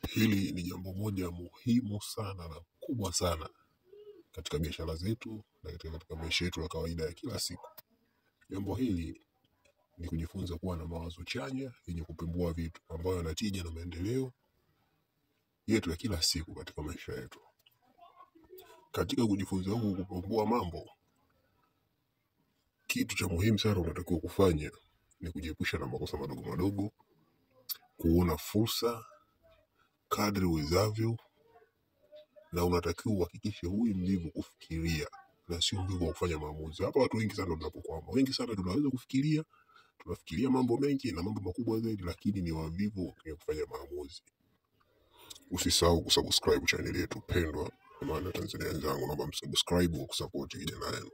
Hili ni jambo moja muhimu sana na kubwa sana katika biashara zetu na katika maisha yetu ya kawaida ya kila siku. Jambo hili ni kujifunza kuwa na mawazo chanya yenye kupembua vitu ambayo yana tija na maendeleo yetu ya kila siku katika maisha yetu. Katika kujifunza huku kupembua mambo, kitu cha muhimu sana unatakiwa kufanya ni kujiepusha na makosa madogo madogo, kuona fursa kadri uwezavyo, na unatakiwa uhakikishe huyu mvivu kufikiria na sio mvivu wa kufanya maamuzi. Hapa watu wengi sana tunapokwama, wengi sana tunaweza kufikiria, tunafikiria mambo mengi na mambo makubwa zaidi, lakini ni wavivu kwenye kufanya maamuzi. Usisahau kusubscribe channel yetu pendwa, maana Tanzania wenzangu, naomba msubscribe wa kusupport kijana wenu.